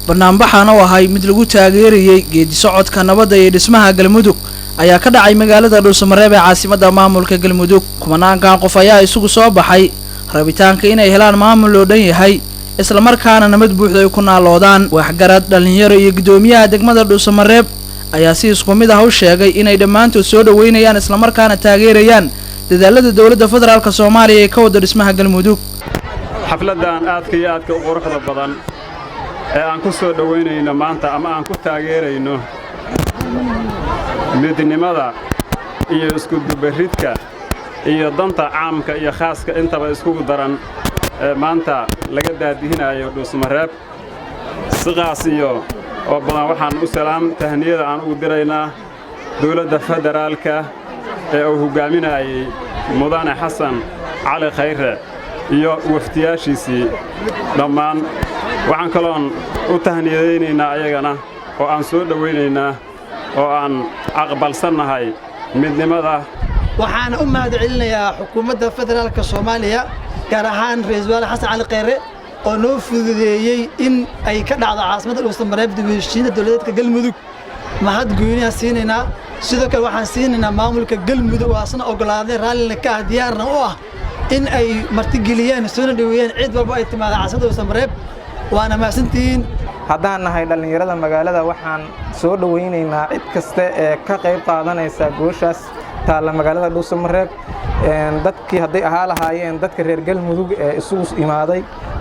Banaanbaxan oo ahay mid lagu taageerayey geedi socodka nabadda iyo dhismaha Galmudug ayaa ka dhacay magaalada Dhuusamareeb ee caasimadda maamulka Galmudug. Kumanaankan qof ayaa isugu soo baxay rabitaanka inay helaan maamul loo dhan yahay, islamarkaana nabad buuxda ay ku naaloodaan. Waxgarad, dhalinyaro iyo guddoomiyaha degmada Dhuusamareeb ayaa si isku mid ah u sheegay inay dhammaantood soo dhoweynayaan islamarkaana taageerayaan dadaalada dowladda federaalka Soomaaliya ee ka wada dhismaha Galmudug. Xafladdan aadka iyo aadka u quruxda badan ee aan ku soo dhowaynayno maanta ama aan ku taageerayno midnimada iyo iskudubarridka iyo danta caamka iyo khaaska intaba iskugu daran ee maanta laga daadihinaayo Dhuusmareeb siqaas iyo oo badan, waxaan u salaam tahniyada aan ugu diraynaa dawladda federaalka ee uu hoggaaminayey Mudane Xasan Cali Khayre iyo waftiyaashiisii dhammaan. Waxaan kaloon u tahniyadaynaynaa ayagana oo aan soo dhowaynaynaa oo aan aqbalsannahay midnimada. Waxaan u mahad celinayaa xukuumadda federaalka Soomaaliya, gaar ahaan Ra'iisul Wasaare Xasan Cali Khayre, oo noo fududeeyey in ay ka dhacdo caasimadda Dhuusamareeb dib u heshiinta dowladeedka Galmudug. Mahad gooniyaa siinaynaa. Sidoo kale waxaan siinaynaa maamulka Galmudug oo asna oggolaaday, raallina ka ah, diyaarna u ah in ay martigeliyaan, soona dhoweeyaan cid walba ay timaada caasimadda Dhuusamareeb. Waana mahadsantihiin. Haddaan nahay dhallinyarada magaalada, waxaan soo dhowaynaynaa cid kasta ee ka qayb qaadanaysa gooshaas taalla magaalada Dhuusamareeb. Dadkii hadday ahaa lahaayeen dadka reer Galmudug ee isugu imaaday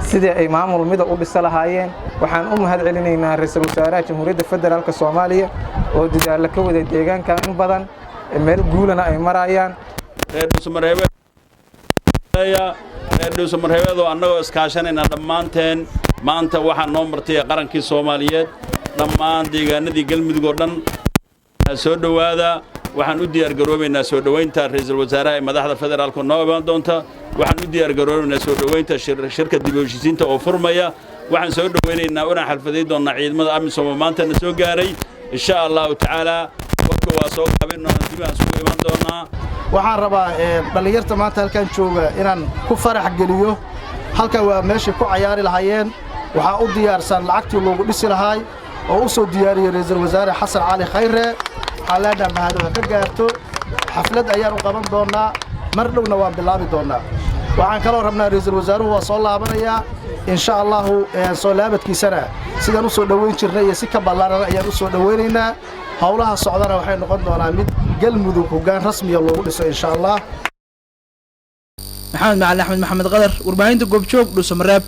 sidii ay maamul mida u dhisa lahaayeen, waxaan u mahad celinaynaa ra-iisul wasaaraha Jamhuuriyadda Federaalka Soomaaliya oo dadaalla ka waday deegaanka in badan, meel guulana ay marayaan. Reer Dhuusamareebeedoo, annagoo iskaashanayna dhammaanteen, maanta waxaa noo martay qarankii Soomaaliyeed, dhammaan deegaanadii Galmudug oo dhan soo dhowaada. Waxaan u diyaargaroobaynaa soo dhowaynta ra'iisul wasaaraha ee madaxda federaalka noo imaan doonta. Waxaan u diyaargaroobaynaa soo dhowaynta shirka dib u heshiisiinta oo furmaya. Waxaan soo dhowaynaynaa unaan xalfaday doonnaa ciidamada AMISOM oo maantana soo gaaray, insha Allahu tacaala. Warka waa soo gaabin doonaa, dib aan isugu iman doonaa. Waxaan rabaa dhallinyarta maanta halkan jooga inaan ku farax geliyo. Halkan waa meeshay ku cayaari lahaayeen. Waxaa u diyaarsan lacagtii loogu dhisi lahaay oo u soo diyaariyey ra'iisul wasaare Xasan Cali Khayre. Waxaan leenaha mahad ha ka gaarto. Xaflad ayaan u qaban doonnaa, mar dhowna waan bilaabi doonnaa. Waxaan kaloo rabnaa, ra'iisul wasaaruhu waa soo laabanayaa, insha Allahu. Soo laabadkiisana sidaan u soo dhowayn jirnay iyo si ka ballaaran ayaan u soo dhowaynaynaa. Howlaha socdana waxay noqon doonaa mid Galmudug hoggaan rasmiya loogu dhiso, insha Allah. Maxamed Macalin Axmed, Maxamed Qadar, warbaahinta Goobjoog, Dhuusamareeb.